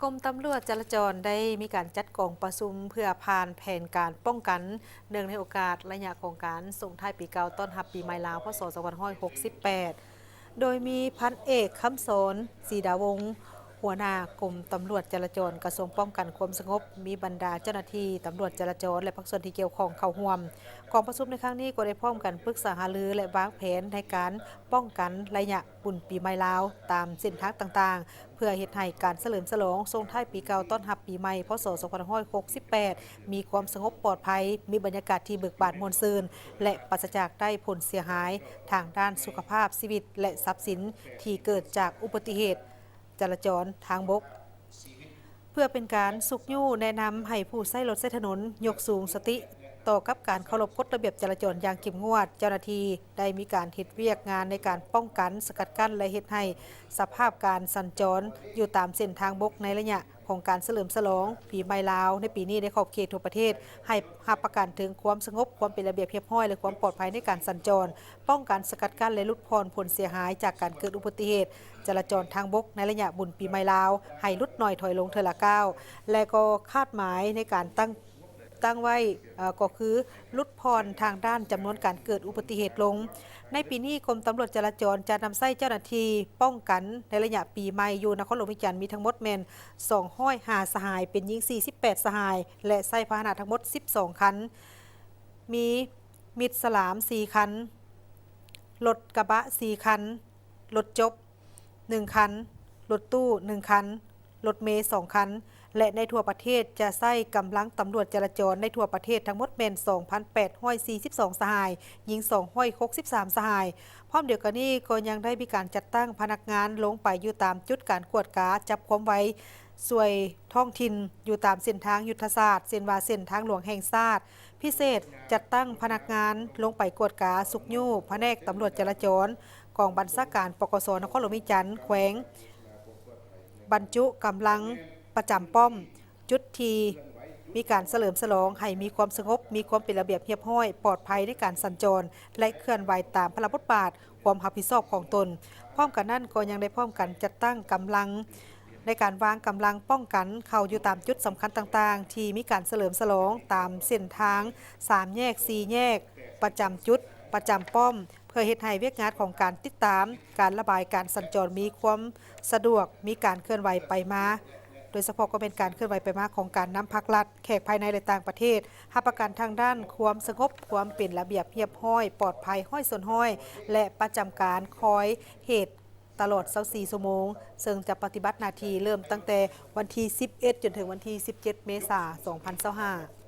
ກົມຕຳຫຼວດຈະລາຈອນໄດ້ມີການຈັດກອງປະຊຸມເພື່ອຜ່ານແຜນການປ້ອງກັນ ເນື່ອງໃນໂອກາດໄລຍະຂອງການສົ່ງທ້າຍປີເກົ່າຕ້ອນຮັບປີໃໝ່ລາວ ພ.ສ. ສອງພັນຫ້າຮ້ອຍຫົກສິບແປດ ໂດຍມີພັນເອກ ຄຳສອນ ສີດາວົງ ຫົວໜ້າກົມຕຳຫຼວດຈະລາຈອນ ກະຊວງປ້ອງກັນຄວາມສະຫງົບ, ມີບັນດາເຈົ້າໜ້າທີ່ຕຳຫຼວດຈະລາຈອນ ແລະ ພາກສ່ວນທີ່ກ່ຽວຂ້ອງເຂົ້າຮ່ວມ. ກອງປະຊຸມໃນຄັ້ງນີ້ກໍໄດ້ພ້ອມກັນປຶກສາຫາລື ແລະ ວາງແຜນໃນການປ້ອງກັນໄລຍະບຸນປີໃໝ່ລາວຕາມເສັ້ນທາງຕ່າງໆ ເພື່ອເຮັດໃຫ້ການສະເຫຼີມສະຫຼອງສົ່ງທ້າຍປີເກົ່າຕ້ອນຮັບປີໃໝ່ ພ.ສ. ສອງພັນຫ້າຮ້ອຍຫົກສິບແປດ ມີຄວາມສະຫງົບປອດໄພ, ມີບັນຍາກາດທີ່ເບີກບານມ່ວນຊື່ນ ແລະ ປາສະຈາກໄດ້ຜົນເສຍຫາຍທາງດ້ານສຸຂະພາບຊີວິດ ແລະ ຊັບສິນທີ່ເກີດຈາກອຸບັດຕິເຫດຈະລາຈອນທາງບົກ. ເພື່ອເປັນການຊຸກຍູ້ແນະນຳໃຫ້ຜູ້ໃຊ້ລົດໃຊ້ຖະໜົນຍົກສູງສະຕິຕໍ່ກັບການເຄົາລົບກົດລະບຽບຈະລາຈອນຢ່າງເຂັ້ມງວດ, ເຈົ້າໜ້າທີ່ໄດ້ມີການເຮັດວຽກງານໃນການປ້ອງກັນ, ສະກັດກັ້ນ ແລະ ເຮັດໃຫ້ສະພາບການສັນຈອນຢູ່ຕາມເສັ້ນທາງບົກໃນໄລຍະຂອງການສະເຫຼີມສະຫຼອງປີໃໝ່ລາວໃນປີນີ້ໃນຂອບເຂດທົ່ວປະເທດ ໃຫ້ຮັບປະກັນເຖິງຄວາມສະຫງົບ, ຄວາມເປັນລະບຽບຮຽບຮ້ອຍ ແລະ ຄວາມປອດໄພໃນການສັນຈອນ, ປ້ອງກັນ, ສະກັດກັ້ນ ແລະ ຫຼຸດຜ່ອນຜົນເສຍຫາຍຈາກການເກີດອຸບັດຕິເຫດຈະລາຈອນທາງບົກໃນໄລຍະບຸນປີໃໝ່ລາວ ໃຫ້ຫຼຸດໜ້ອຍຖອຍລົງເທື່ອລະກ້າວ ແລະ ກໍຄາດໝາຍໃນການຕັ້ງ ຕັ້ງໄວ້ ເອີ ກໍຄືຫຼຸດຜ່ອນທາງດ້ານຈຳນວນການເກີດອຸບັດຕິເຫດລົງ. ໃນປີນີ້ ກົມຕຳຫຼວດຈະລາຈອນຈະນຳໃຊ້ເຈົ້າໜ້າທີ່ປ້ອງກັນໃນໄລຍະປີໃໝ່ຢູ່ນະຄອນຫຼວງວຽງຈັນມີທັງໝົດແມ່ນ ສອງຮ້ອຍຫ້າສະຫາຍ, ເປັນຍິງສີ່ສິບແປດສະຫາຍ ແລະ ໃຊ້ພາຫະນະທັງໝົດສິບສອງຄັນ, ມີມິດສະຫຼາມສີ່ຄັນ, ລົດກະບະສີ່ຄັນ, ລົດຈົບໜຶ່ງຄັນ, ລົດຕູ້ໜຶ່ງຄັນ, ລົດເມສອງຄັນ ແລະ ໃນທົ່ວປະເທດຈະໃຊ້ກຳລັງຕຳຫຼວດຈະລາຈອນໃນທົ່ວປະເທດທັງໝົດແມ່ນສອງພັນແປດຮ້ອຍສີ່ສິບສອງສະຫາຍ, ຍິງສອງຮ້ອຍຫົກສິບສາມສະຫາຍ. ພ້ອມດຽວກັນນີ້ກໍຍັງໄດ້ມີການຈັດຕັ້ງພະນັກງານລົງໄປຢູ່ຕາມຈຸດການກວດກາຈັບຄວາມໄວ, ຊ່ວຍທ້ອງຖິ່ນຢູ່ຕາມເສັ້ນທາງຍຸດທະສາດ ເຊັ່ນວ່າເສັ້ນທາງຫຼວງແຫ່ງຊາດ, ພິເສດ ຈັດຕັ້ງພະນັກງານລົງໄປກວດກາຊຸກຍູ້ພະແນກຕຳຫຼວດຈະລາຈອນ ກອງບັນຊາການ ປກສ ນະຄອນຫຼວງວຽງຈັນ, ແຂວງ, ບັນຈຸກຳລັງປະຈຳປ້ອມ, ຈຸດທີ່ມີການສະເຫຼີມສະຫຼອງໃຫ້ມີຄວາມສະຫງົບ, ມີຄວາມເປັນລະບຽບຮຽບຮ້ອຍ, ປອດໄພໃນການສັນຈອນ ແລະ ເຄື່ອນໄຫວຕາມພາລະບົດບາດ, ຄວາມຮັບຜິດຊອບຂອງຕົນ. ພ້ອມກັນນັ້ນກໍຍັງໄດ້ພ້ອມກັນຈັດຕັ້ງກຳລັງ ໃນການວາງກຳລັງປ້ອງກັນເຂົ້າຢູ່ຕາມຈຸດສຳຄັນຕ່າງໆ ທີ່ມີການສະເຫຼີມສະຫຼອງຕາມເສັ້ນທາງ, ສາມແຍກ, ສີ່ແຍກ, ປະຈຳຈຸດ, ປະຈຳປ້ອມ, ເພື່ອເຮັດໃຫ້ວຽກງານຂອງການຕິດຕາມ, ການລະບາຍການສັນຈອນມີຄວາມສະດວກ, ມີການເຄື່ອນໄຫວໄປມາ, ໂດຍສະເພາະກໍແມ່ນການເຄື່ອນໄຫວໄປມາຂອງການນຳພັກລັດ, ແຂກພາຍໃນ ແລະ ຕ່າງປະເທດ, ຮັບປະກັນທາງດ້ານຄວາມສະຫງົບ, ຄວາມເປັນລະບຽບຮຽບຮ້ອຍ, ປອດໄພຮ້ອຍສ່ວນຮ້ອຍ ແລະ ປະຈຳການຄອຍເຫດ ຕະຫຼອດຊາວສີ່ຊົ່ວໂມງ, ເຊິ່ງຈະປະຕິບັດໜ້າທີ່ເລີ່ມຕັ້ງແຕ່ວັນທີສິບເອັດ ຈົນເຖິງວັນທີສິບເຈັດ ເມສາ ສອງພັນຊາວຫ້າ.